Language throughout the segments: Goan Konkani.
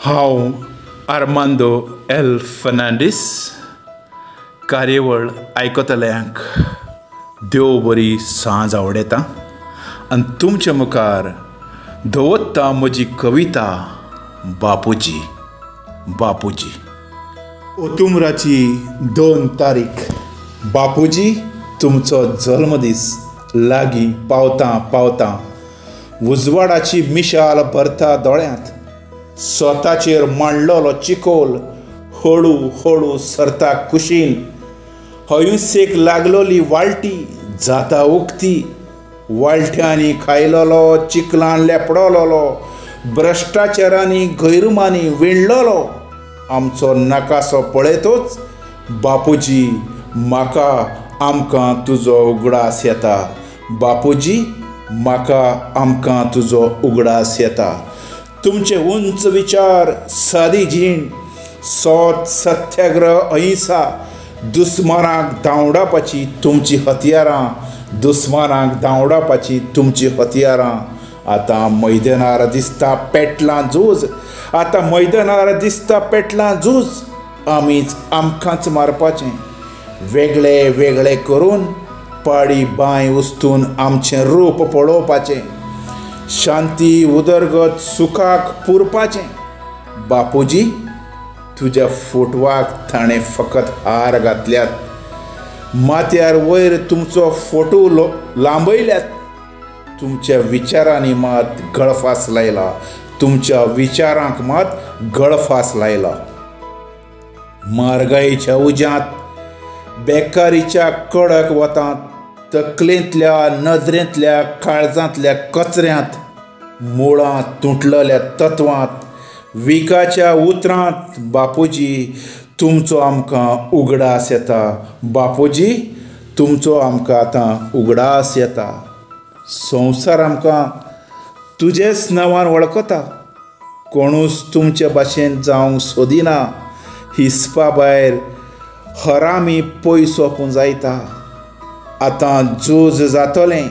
हांव आर्मांदो एल फर्नांडीस कार्यावळ आयकतल्यांक देव बरी सांज आवडयता आनी तुमच्या मुखार दवरता म्हजी कविता बापूजी. बापूजी ओतुमराची 2 तारीख बापूजी तुमचो जल्मदीस लागीं पावतां पावतां उजवाडाची मिशाल भरता दोळ्यांत, स्वताचेर मांडलेलो चिकोल हळू हळू सरता कुशीन, हयुसेक लागलोली वाळटी जाता उक्ती, वाळट्यांनी खायलोलो चिकलान लेपडलोलो भ्रश्टाचारांनी गैरुमांनी विणलोलो आमचो नकासो पळयतोच बापूजी म्हाका आमकां तुजो उगडास येता. बापूजी म्हाका आमकां तुजो उगडास येता. तुमचे उंच विचार, सादी जीण, सोत, सत्याग्रह, अहिंसा, दुस्मानाक धांवडावपाची तुमची हत्यारां, दुस्मानाक धांवडावपाची तुमची हत्यारां. आतां मैदानार दिसता पेटलां झूज, आतां मैदानार दिसता पेटलां झूज, आमीच आमकांच मारपाचें, वेगळे वेगळे करून पाडी बांय उस्तून आमचें रूप पळोवपाचें, शांती उदरगत सुखाक पुरपाचें. बापूजी तुज्या फोटवाक ताणें फकत हार घातल्यात, माथ्यार वयर तुमचो फोटो लांबयल्यात, तुमच्या विचारांनी मात गळफास लायला, तुमच्या विचारांक मात गळफास लायला. म्हारगायेच्या उज्यांत, बेकारीच्या कडक वतांत, तकलेंतल्या नदरेंतल्या काळजांतल्या कचऱ्यांत, मुळां तुटलेल्या तत्वांत, विकाच्या उतरांत बापूजी तुमचो आमकां उगडास येता. बापूजी तुमचो आमकां आतां उगडास येता. संवसार आमकां तुजेच नांवान वळखता, कोणूच तुमचे भाशेन जावंक सोदिना, हिसपा भायर हरामी पयसो पुंजायता. आतां झूज जातलें,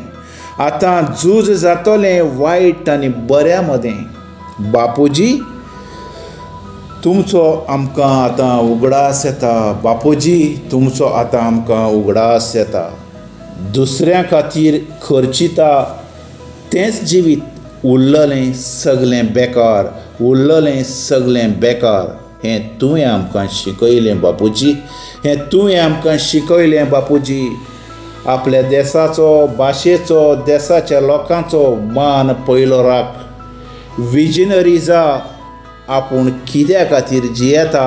आतां झूज जातलें वायट आनी बऱ्या मदें. बापूजी तुमचो आमकां आतां उगडास येता. बापूजी तुमचो आतां आमकां उगडास येता. दुसऱ्या खातीर खर्चिता तेंच जिवीत, उरलें सगलें बेकार, उरलें सगलें बेकार. हें तुवें आमकां शिकयलें बापूजी, हें तुवें आमकां शिकयलें बापूजी. आपल्या देसाचो, भाशेचो, देसाच्या लोकांचो मान पयलो राख, विजनरी जा, आपूण कित्या खातीर जियेता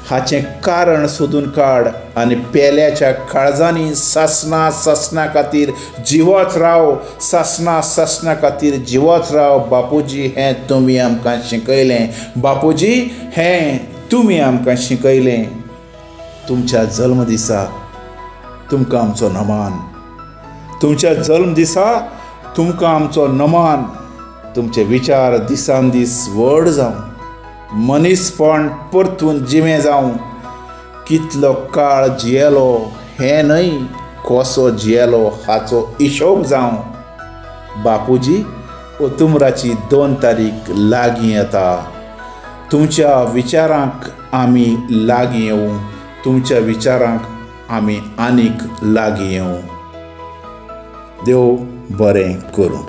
हाचें कारण सोदून काड आनी पेल्याच्या काळजांनी सासना सासना खातीर जिवोच राव, सासना सासना खातीर जिवोच राव. बापूजी हें तुमी आमकां शिकयलें, बापूजी हें तुमी आमकां शिकयलें. तुमच्या जल्मदिसा तुमकां आमचो नमान, तुमच्या जल्मदिसा तुमकां आमचो नमान. तुमचे विचार दिसान दीस व्हड जावं, मनीसपण परतून जिवें जावं. कितलो काळ जियेलो हें न्हय, कसो जियेलो हाचो हिशोब जावं. बापूजी ओतुमराची 2 तारीख लागीं येता, तुमच्या विचारांक आमी लागीं येवं, तुमच्या विचारांक आमी आनीक लागीं येवं. देव बरें करूं.